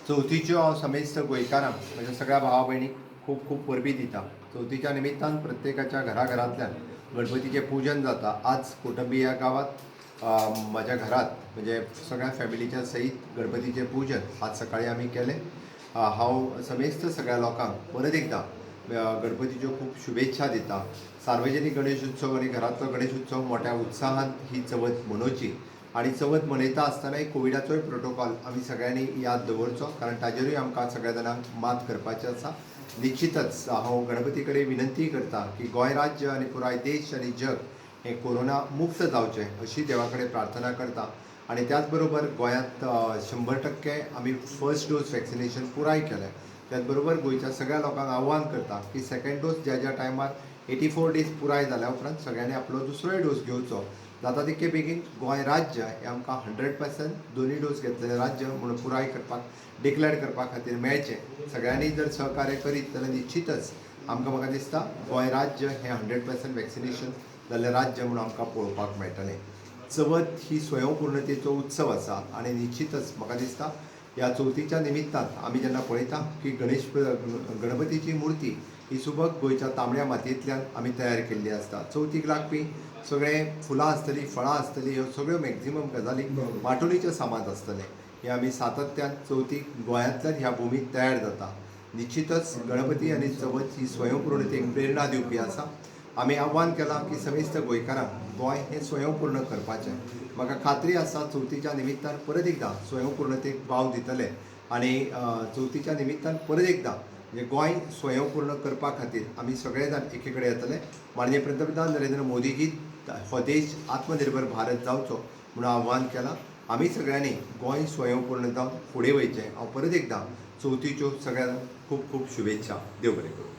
चवथीच्यो हांव समेस्त गोंयकारांक, म्हज्या सगळ्या भावा भयणीक खूब खूब परबीं दिता. चवथीच्या निमित्तान प्रत्येकाच्या घराघरांतल्यान गणपतीचें पुजन जाता. आज कोटंबी ह्या गांवांत म्हज्या घरांत म्हणजे सगळ्या फॅमिलीच्या सयत गणपतीचें पुजन आज सकाळी आमी केलें. हांव समेस्त सगळ्या लोकांक परत एकदां गणपतीच्यो खूब शुभेच्छा दिता. सार्वजनीक गणेश उत्सव आनी घरांतलो गणेश उत्सव मोठ्या उत्साहान ही चवथ मनोवची आनी चवथ मनयता आसतनाय कोविडाचोय प्रोटोकॉल आमी सगळ्यांनी याद दवरचो, कारण ताजेरूय आमकां सगळ्या जाणांक मात करपाचें आसा. निश्चितच हांव गणपती कडेन विनंती करता की गोंय राज्य आनी पुराय देश आनी जग हें कोरोना मुक्त जावचें अशी देवा कडेन प्रार्थना करता. आनी त्याच बरोबर गोंयांत 100% आमी फर्स्ट डोस वॅक्सिनेशन पुराय केलें. त्याच बरोबर गोंयच्या सगळ्या लोकांक आव्हान करता की सेकंड डोस ज्या ज्या टायमार 84 डेज पुराय जाल्या उपरांत सगळ्यांनी आपलो दुसरोय डोस घेवचो. जाता तितके बेगीन गोंय राज्य हें आमकां 100% दोनूय डोस घेतलेलें राज्य म्हणून पुराय करपाक, डिक्लेर करपा खातीर मेळचें. सगळ्यांनी जर सहकार्य करीत जाल्यार निश्चितच आमकां, म्हाका दिसता, गोंय राज्य हें 100% वॅक्सिनेशन जाल्लें राज्य म्हणून आमकां पळोवपाक मेळटलें. चवथ ही स्वयंपूर्णतेचो उत्सव आसा आनी निश्चितच म्हाका दिसता ह्या चवथीच्या निमित्तान आमी जेन्ना पळयता की गणपतीची मुर्ती ही सुबक गोंयच्या तांबड्या मातयेंतल्यान आमी तयार केल्ली आसता. चवथीक लागपी सगळें फुलां आसतलीं, फळां आसतलीं, ह्यो सगळ्यो मॅक्झिमम गजाली माटोळीचें सामान आसतलें. हें आमी सातत्यान चवथीक गोंयांतल्यान ह्या भुमीत तयार जाता. निश्चितच गणपती आनी चवथ ही स्वयंपूर्णतेक प्रेरणा दिवपी आसा. आमी आव्हान केलां की समेस्त गोंयकारांक गोंय हें स्वयंपूर्ण करपाचें. म्हाका खात्री आसा, चवथीच्या निमित्तान परत एकदां स्वयंपूर्णतेक वाव दितले आनी चवथीच्या निमित्तान परत एकदां म्हणजे गोंय स्वयंपूर्ण करपा खातीर आमी सगळे जाण एके कडेन येतले. माननीय पंतप्रधान नरेंद्र मोदीजी हो देश आत्मनिर्भर भारत जावचो म्हणून आव्हान केलां. आमी सगळ्यांनी गोंय स्वयंपूर्ण जावन फुडें वयचें. हांव परत एकदां चवथीच्यो सगळ्यांक खूब खूब शुभेच्छा. देव बरें करूं.